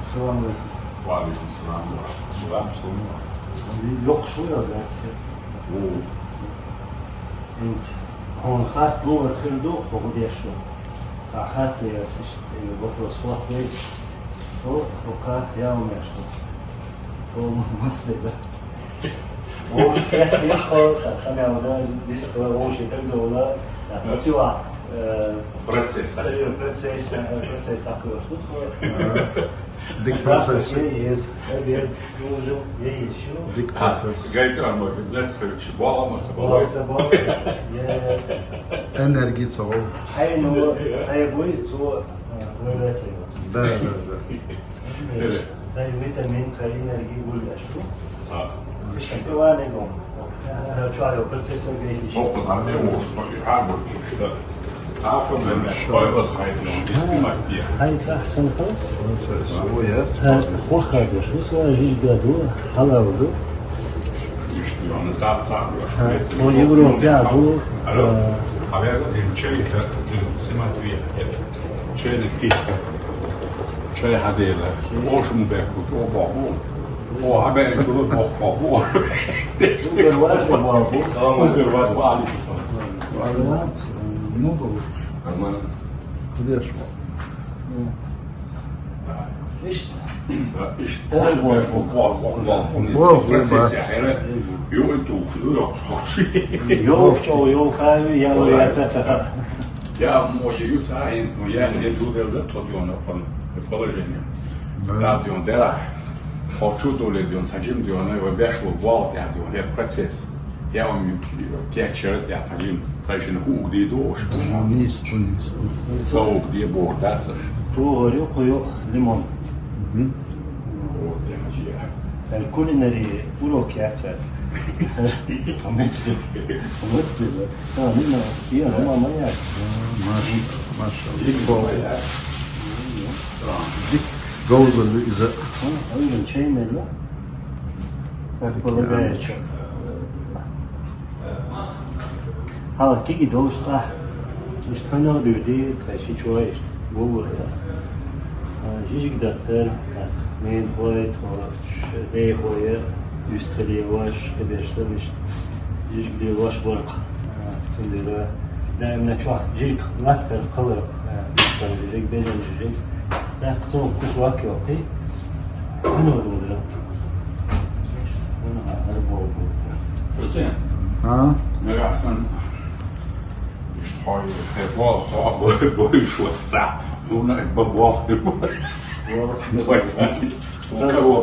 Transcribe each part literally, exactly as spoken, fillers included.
Ассаламу алейкум. Ва алейкум салам ва рахматуллах. Йоккха шу я запись. О. Инс. Хьона хатта ловр хир ду, хӀу деш ду. Ца хатта ясиш, или вопрос хӀотт вай. Хьо, хӀу кхах ял меш ду. Хьо ма-, мацле да. Вовш кхехкехо, та, та мел да, дисхла вовш и так дола. Та, нацила, э, процесс, а? Э, процесс, э, процесс такой, что такое? Ага. Дик процесс. Завтра я есть, обед, ужин, я ещё. Дик процесс. Гайтер, а может, нацкороче, баламаса, баламаса, баламаса. Энергия цо. Ай, ну, ай, будет, цо, э, выбраться его. Да, да, да. Дай витамин, дай энергии гуляш, ну? А. Ишкан ты ванегом. Чуаю, процесс грехи. Ну, посмотри, уж, что и как бы, что. Сафа, блин, ой, восхайт, ну, не снимать, пьер. Хайца, сан хо? Ой, я. Хохадуш, ну, свой жизнь году, халавду. Ишти, он так сам, что. О, Европе, а, ду. Алло. А я за тем чай, это, снимать, пьер. Чайник кийчка. Чай хьадийла. Ош ма бехкуч, о боху. О, хьабеъчул боху боху. Салам алейкум. Ва алейкум салам. Ва алейкум салам. Ну, добре. Нормально. Куда шла? Ишта. Ишта. О, боху, боху, боху. О, процесс, боху. Йо, чо, йо, хай, я, я, ца, ца, ца. Я, може, ю ца, но я не ду дел да, то дёна пон положение. Да. Да, дён дела. Хочу доле дён, сажим дён, я вешло гвалт, я дён, я процесс. Я вам ю, я черт, я сажим, сажим хук ди дош. Низ, низ. Саук ди бор, да, ца. Ту горю, кую лимон. Мгм. Вот, я же. Кулинари урок я ца. Помысли. Помысли, да. А, не знаю. Я, ну, мама, я. Маша, Маша. Дик болу. Дик болу иза. А, он чай мело. Как полагается. Хьала киги долуш сахь. Иштта хьанал дуьйди, тхай ши чой иштта гуллура. Жижиг даттар, так, мен хой, тхо, ш-, дей хой, юст хили ваш, хибеш сабиш. Жижиг ли ваш барк. Цундира. Даим на чуах жижиг латтар, калар. Жижиг, бежан жижиг. Так, цо кус вак йохи. Хьанал дуьйди. Хьусен. А? Нагахь сан. Ишта хьой, хе, бо-, хо-, бо-, бо-, иш вац ца. Хьуна ба-, бо-, бо-, бо-, ца.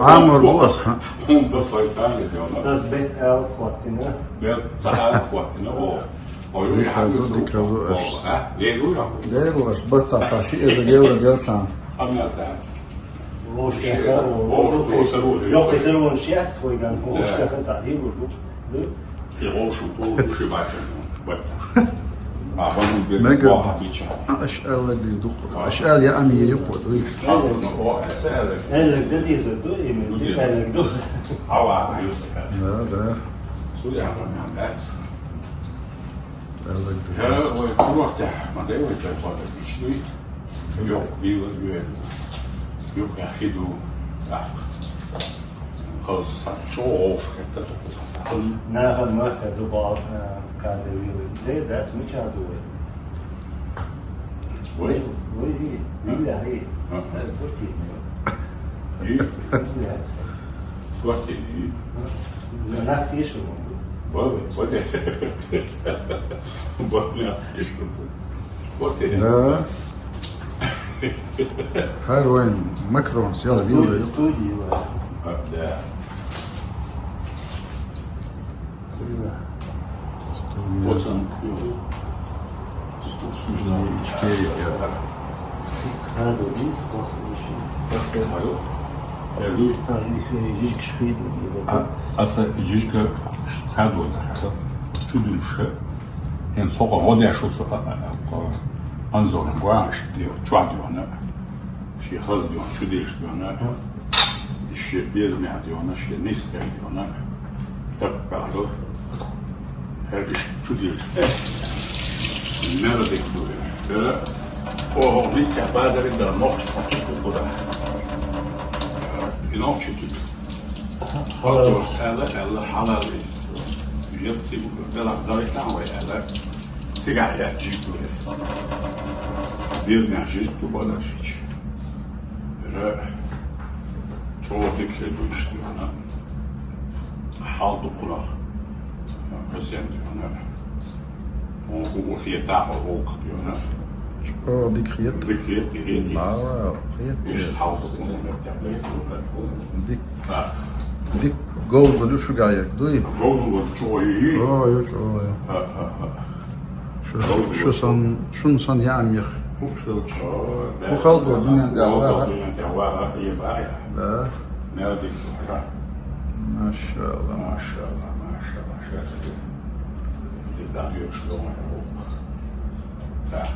Амр бо-, бос. Хьун ба-, хой ца, не дёна. Дас бе эл хваттина. Бе ца эл хваттина, о. Ой, ой, дикказу, хьан дикказу бо-, аш. А? Лезу я? Лезу аш, бата, та ши эза гевра гелтан. Амна дас. Вовшех, вовшех, вовшех, вовшех. Йоккха хӀара вон шест хойган, вовшех, ца дийгур ду. Ду? И вовшу, вовшу бача, бача. А, вон без мега ваха бича. Аш ала ди дух. Аш ал я амири кот, видишь? А, ну, о, это ала. Ала да диза ду, и мы ди ала ду. Ава, юсика. Да, да. Судя, она, да. Ала ди. Я, ой, просто, ма дай ой, чай, чай, чай. Йоккха дийла юен. Йоккха хи ду. Хаза сан чӀогӀа вовшах хетта тхо сан. Наха махка ду бал, э, кадри вили. Де, дац мича ду вай? Вай? Вай, ви. А? Вили, ви. А. Э, спортивный. И? Вили, ац. Спортивный. А? Нах тишу. Вай, вай, вай. Вай, нах тишу. Да. Хьар вайн Макрон сел. Студия, вилла. Студия, вай. А, да. Студия. Вот он, э, слушай, четыре, пять. Хьар вайн, плохо ещё. Просто. Хьар вайн. А, ещё и жижиг шхид, и вот. А, аса жижиг шхид, да, хьар. Чудун ше. Хин сока гӀо деш ву со, а, а, а, Анзоран гуаш, де, чуа дона. Ши хаз дона, чу деш дона. Ши безмя дона, ши нистер дона. Так, пардон. Хер иш чу деш. Мера дек дуре. Хера. Оҳо, виця базари дар нохчи факир куда. Нохчи тут. Халал. Халал, халал. Ел сиг, дела даритан вай, ала. Сига я ҷиҷ куре. Бизнес ҷиҷ ту бадашич. Ра. Чо диксе душ, ана. Хал ду кула. Касен, ана. О, у, у хиета, о, о, капиона. Чпо дик хиет. Дик хиет, дик хиет. Мала, хиет. Иш хал ду кула, мертя, дик кула. Дик. А. Дик гол ду шугая, дуй. Гол ду чо, и, и. О, ё, чо, ё. А, а, а. Шу, шу сан, шун сан яъмих. Хуб шелч. О, да. Бу халкъ дунян да, да, да. Дунян да, ва, ва, и, ва, я. Да. Мелдик, ва. Машалла. Машалла, машалла, машалла. Дик да, ё, шу, ё. Так.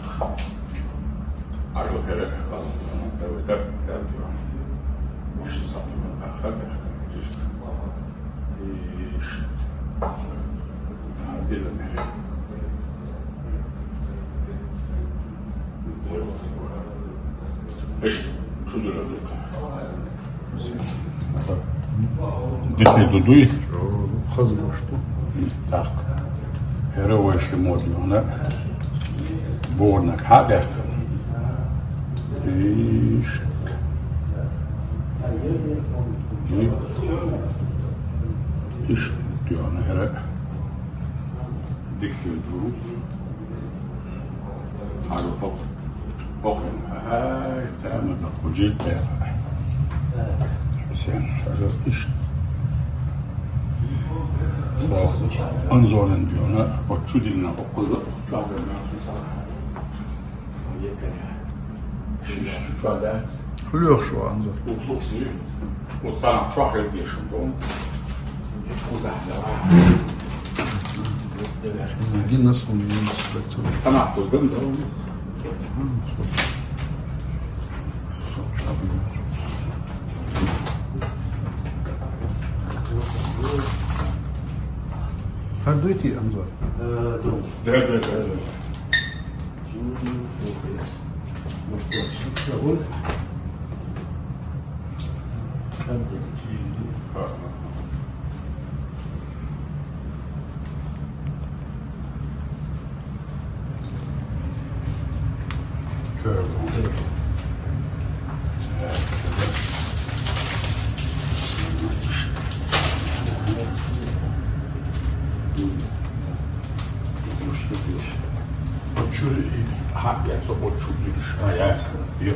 Ажо пере, ва, ва, ва, ва, ва. Муш сапна, ха, ха, ха, ха. Иш. Иш. Чудо. Дехе дудуй. Хазма што. Так. ХӀера вай ши модиона. Борна кадехка. Иш. Иш. Диона хӀера. Дикли дуру. Ару пок. Пок. Ай, тама да куджит бера. Хусен, ару иш. Анзорен диона, очудилна, окуза, очудилна. Хулиох шо, Анзор. Гиннес он. Хардуйти, Анзор? Да, да, да, да. Очури, ха, я со очу дирш, а, я, я.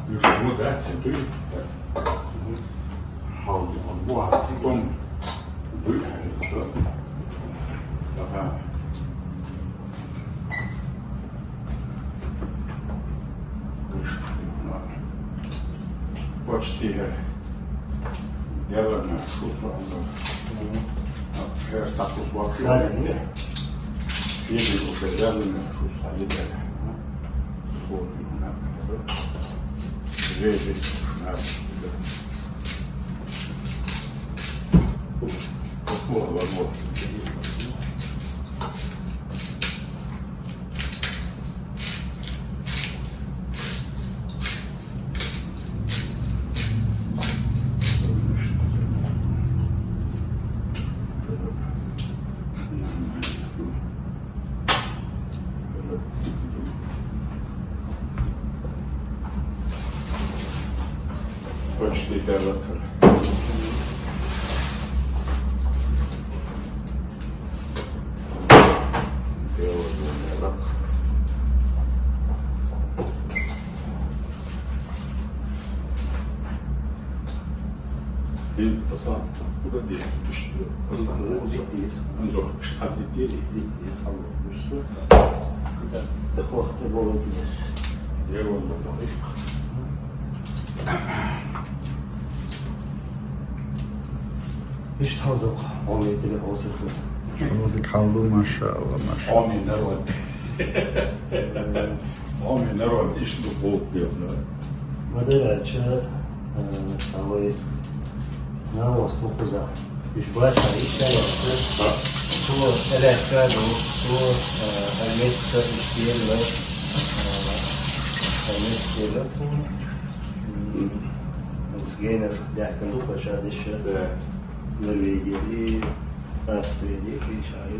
Южно, да, центури. Хал, бу, а, потом вы, а, что? Ага. Почти, э, дело на вкус, а, э, статус вообще. Да, да, нет. Или уже дело на вкус, а не дело. Вот, надо. Две жизни надо. Вот, вот, вот. Почти делатор. Ин пасан, куда деш, деш, пасан. Ин зор, штат деш. Деш, алло, деш. Куда, да, хвахте было деш. Дева, да, да. Ишт халдук, он метр, он сыхлы. Чудик хьал ду, машаалла, машаалла. Хьоме народ. Хьоме народ, иштта ду болх дерг. Ма дарача, э, савай. Нагахь васт ву кхузахь. Уьш баша, иштта аьлла. Цо аьлла ду, цо, э, армеца иштта елла, э, армеца елла. М, оцу генах даьхкина ду кху ша дешша. Да. Норвегияли, Австрияли, кхечахьа.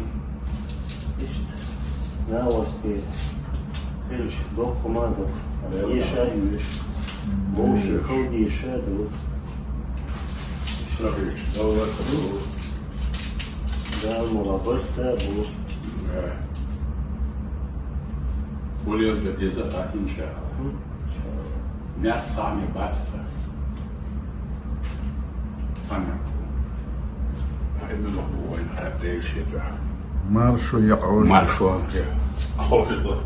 Иштта. Нагахь васт ву. Хилча, доккха ма доккха. Да, да. Еша юьш. Вовши кху деша ду. Сахьич, Дала барт бу. Дала муха барт бу. Да. Полезно деза, так, иншалла. Хм. Мягко сами бацта. Сами. А именно бу вайн хатта шеду. Маршо я. Маршо я. Маршо я.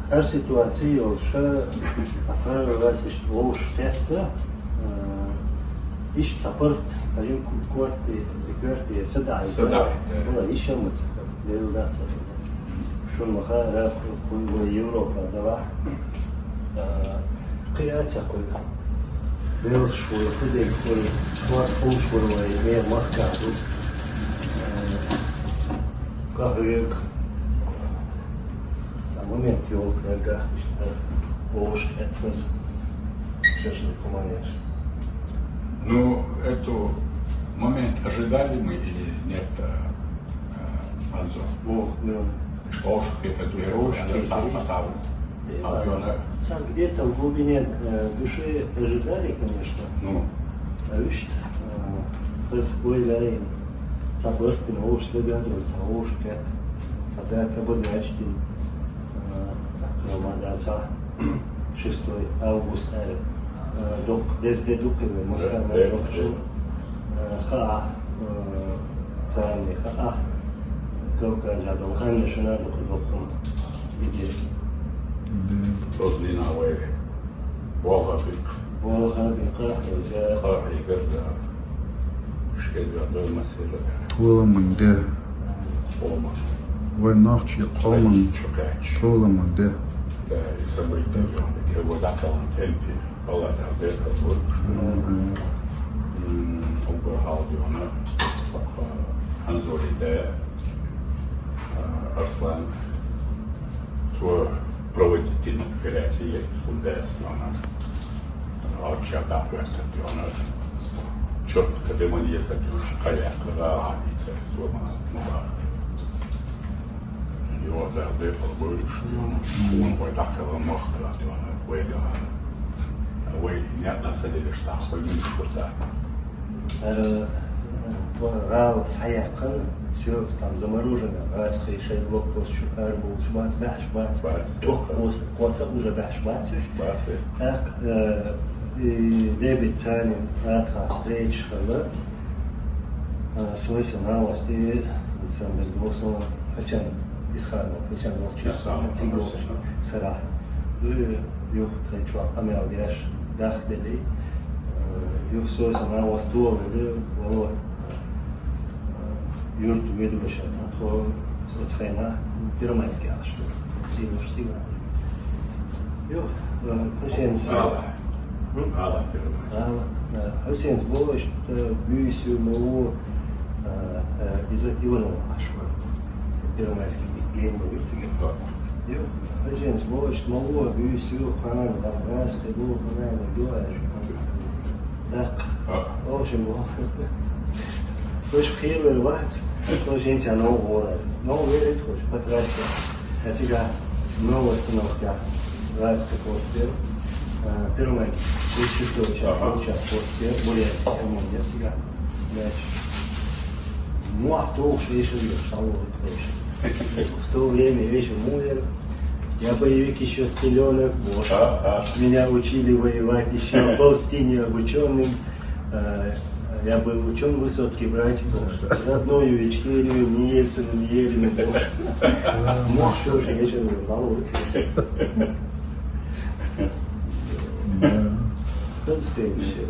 ХӀара ситуаци йолуш, цхьа правилас иштта вовшах кхетта, э, иштта цхьа паргӀат, хьажин ку-, корти, коьрте садаӀа. СадаӀа, да. Вала, иштта ма ца хӀара, лела дац хӀара. Шуна ма хаара, кху вай Европа далахь, э, кхиа ца кхуьйга. Белхаш вай, кхидерг вай, спорт хӀумаш вара вай, вай махкахь ду. Э, кахвега. Цхьа момент йолу нагахь иштта вовшах кхеттаза шашлык хӀума еш. Ну, эту момент ожидали мы или нет, э, э, Анзор? О, да. Что уж это дует, вовшах это кхетта. Сам, сам, сам, сам, сам, где-то в глубине, э, души ожидали, конечно. Ну. А уьш, э, хаза вай лайна. Цхьа барт бина вовшах дагадора, цхьа вовшах кхетта, цхьа дата обозначить дина, э, ма дац, шестой август аьлла, э, доккха деза де ду кхин вай, массарна а доккхачу, э, хаахь, э, царна хаахь, Кавказехь долу ханна шуна а дукха доккха идея. Доза дина вай. Болх бина. Болх бина, къахьегар. Къахьегар, да. Шен вер ду массеран а. Толаман де. Толаман. Вай нохчий къоман. Чу кхаьчча. Толаман де. Да, и события, да, и вот так он темпе. Алла дӀа декъал вуьйцуш. Мгм. М, уггар хьалха дуьйна, Анзори да, а, Арслан, цо проводить дина операци, цуьнан дас дуьйна. Алча дӀакхоьттина дуьйна. Чот кадеман еза дуьйна, кхайкха гӀала хьаийца, цо ма, ма бахара. И вот дӀа декъал вуьйцуш дуьйна. Вон вай дӀакхелхина махкара дуьйна, вай дуьйна. Вай некъ ца дераш даха, вай муьлш вара даха. ХӀара, э, гӀала схьаяьккхина, всё, там заморожено, гӀазкхий шайн блокпост чу арабовлуш бац, баьхьаш бац. Бац. Только после, кхоса уже баьхьаш бац уьш. Бац, э. ТӀаккха, э, и Лебедь царна атха встреча хилла. А, сой сан нагӀа васт, Александр Досов, Хьусен Исханов, Хьусен волчу, Исханов, цига волчу, Хьусен. Сарахь. Ю-, юха тхайн чохь къамел деш, дахделий. Э, юха сой сан нагӀа васт, вале, вало, э, юрт ведущий, тхо оцу хенахь Первомайский ахча ду. Цигахь, цигахь. Ю, э, Хьусен сан. Ала. М? Ала, Первомайский. Ала, да. Хьусен сан бохуш, э, буьйса ю ма ву, э, э, иза Иванов ахча вара. Первомайский ген бу вицигахь. Да. Ю, Хьусен сан бохуш, ма ву, буьйса ю, ханан, да, раз, ты бу, ханан, ду, а, ю. Да. А. В общем, бу. Хош хир вер вац, хош инца нову вора. Нову верит хош, по трассе. А цигахь новая остановка. Райский постер. А, Первомайский, тридцать шестой час, ага, сейчас постер. Бурятский, по-моему, я всегда. Дальше. Мух тох шешен, шалва тох. В то время вечер муэр. Я боевик еще с пелёнок. Вот. А, а. Меня учили воевать еще в Палестине обучённым. Э, я был учёный высотки братьев. Родную Ичкерию, ни Ельцину, ни Ельцину. Мух тох шешен, шалва. Э, Хаза хенаш я.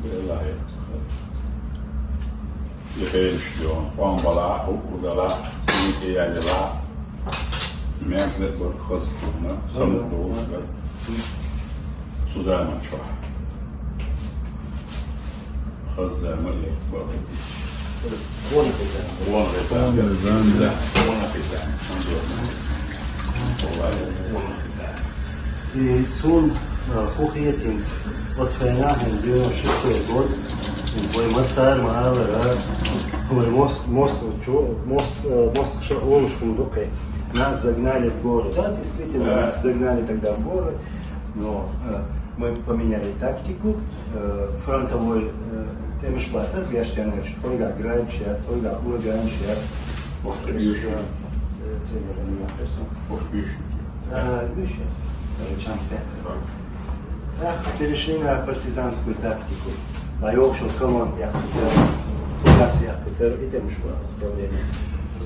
Белахь. И хенаш я. Къоман балахь, хӀуъу далахь, сийсаз ялахь, мерза а бара хаза туна, самукъа долуш дара. Цу заман чохь. Хаза зама а бахийтича. Вон хеза. Вон хеза. Вон хеза. Вон хеза. И суна, а, хӀун хетинца, оцу хенахь девяносто шестой год, вай массара ма-аллара, вай мост-, мост-, чу-, мост-, а, мостагӀаша олуш хӀума ду кхе. Нас загнали в горы. Да, действительно, нас загнали тогда в горы, но, а, мы поменяли тактику, э, фронтовой, э, тӀемаш бацара, беш церан ваьш, тхойгахь градаш яц, тхойгахь ураганаш яц. Может, и беш. Э, церан ваьш. Может, и беш. А, беш. Э, чам пятый. Так, перешли на партизанскую тактику. Боевой шел команд, я хотел, у нас я хотел, и тем что управление.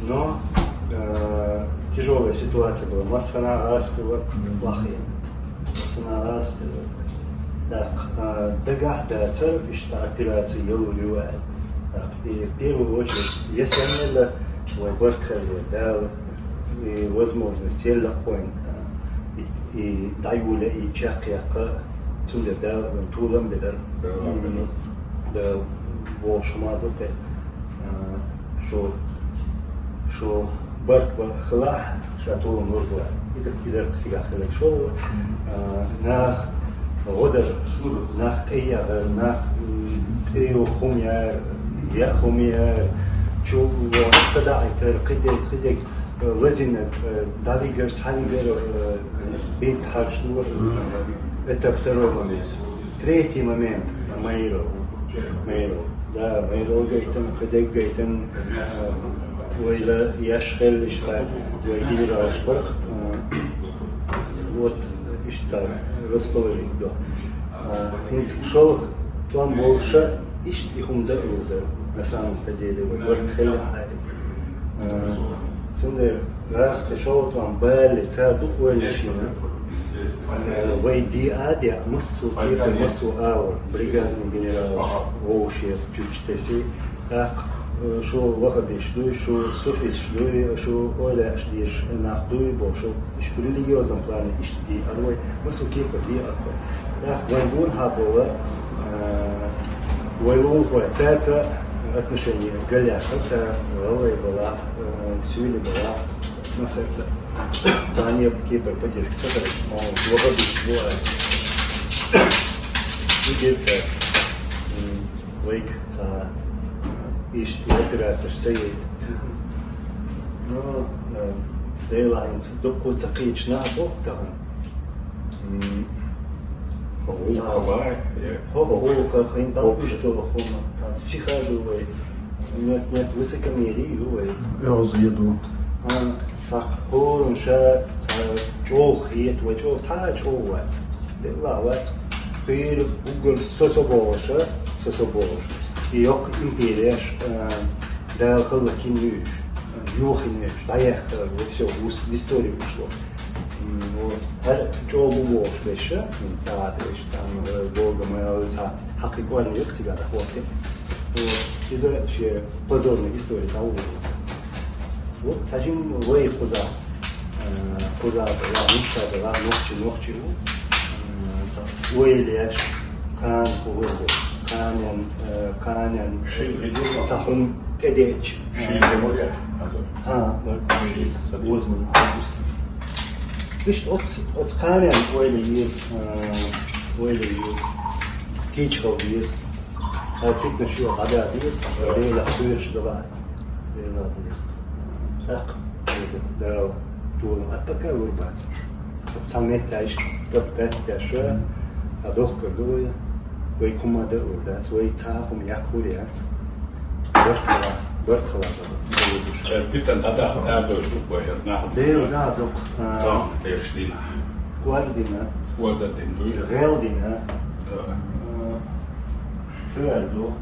Но, э, тяжёлая ситуация была. Массана ас была плохие. Санна ас, так, а, дагахь дацара, иштта операци ялур ю аьлла. Так, и в первую очередь, я сенна вай барт хилла, Дала и возможность елла хьуна, а, и, и дӀайолале, и чекхъяккха, цундела Дала вайна толам бира. Толам бира. Да, вовшахма ду те. А, шу, шу барт бан хилахь, ша толам лур ду. И дар, и дар кхин цигахь хилар шолгӀа. А, нах гӀо дар, нах тӀе яхар, нах, м, тӀе йоху хӀума яр, яа хӀума яр, чу садаӀийтар, кхидерг, кхидерг, э, лазийнарг, э, дӀавигар, схьавигар, э, бинт хьарчо. Это второй момент. Третий момент, Майрал. Майрал. Да, Майрал гайтина, кхидерг гайтина, а, вайла еш хилла иштта, вай генералаш бара, а, вот, иштта расположить до. А, хӀинца шолгӀа тӀом болуша, иштта и хӀума дан лур дара, на самом-то деле, вай барт хилла хьайри. А, цундела Раскха шолгӀа тӀом балале, цара дукха ойла йина. Э, вай диа а деа, массо а кепара, массо а агӀор, бригадный генералаш вовшех чуьрча тесий. ТӀаккха, э, шу вахабиташ дуй, шу суфиташ дуй, шу ойла еш дезаш нах дуй бохуш, иштта религиозном плане иштта диа а вай, массо а кепара диа а вай. ТӀаккха вайн гонахьа болу, э, вай лулахой, цаьрца отношения галъяьккха, цара гӀалгӀай балахь, э, суьйлий балахь. Масалца, цхьана кепара поддержка ца хилча, ма вахабиташ бу аьлла. И дира цара, м, вайга цхьа иштта операцеш ца яйта. Ну, э, Делахь хӀинца дуккха ца кхеташ нах боху тахана. М, хӀокху гӀуллакхах, хӀокху гӀуллакхах, хӀинца дӀа уьш долу хӀума, тхан сиха ду вай. Нет, нет, высокомерие ю вай. ОьгӀаз ю. А, тхаккха хӀоранна ша, а, чӀогӀа хета, вай чӀогӀа, цхьа а чӀогӀа вац. Делла вац. Кхийра уггар со-со бохуша, со-со бохуша. И йоккха империяш, а, Дала хӀаллакйина ю уьш, йохийна ю уьш, дӀаяьккхина, вот всё, в историю ушло. М, вот. ХӀара чӀогӀа бу бохуш берш, м, сагӀаташ, там, э, Бога моя, цхьа хьакхи кӀорни юха цигара хӀоттина. Вот. Иза шен позорный история тӀе вуьйцу. Вот цхьа жимма вай кхуза, э, кхуза, ва, нуша, ва, нохчи, нохчи ву. Э, цхьа ойла еш, кхана хӀун ву, кханен, э, кханен, шин хӀидис, цхьа хӀума тӀедеъча. Шин хӀума я, хаза. ХӀа, шин, возможно. Иштта оц-, оцу кханенна ойла еза, а, ойла еза, кийча хила деза. Хьайн питанаш юха дӀадаха деза, Делах кхоьруш дала. Делах деза. ТӀаккха Дала толам, а пока лур бац. Цхьана метта иштта тап-таттеш, а дохкар ду вай, вай хӀума дан лур дац, вай цхьа хӀума яккхалур яц. Барт хила, барт хила. Церан питана дӀадахка арадойуш ду вай хӀара нах. Дела да дукха. А, тахана, эшдина. КӀордина. КӀордина дуй. ГӀелдина. Да. А, хӀара ду.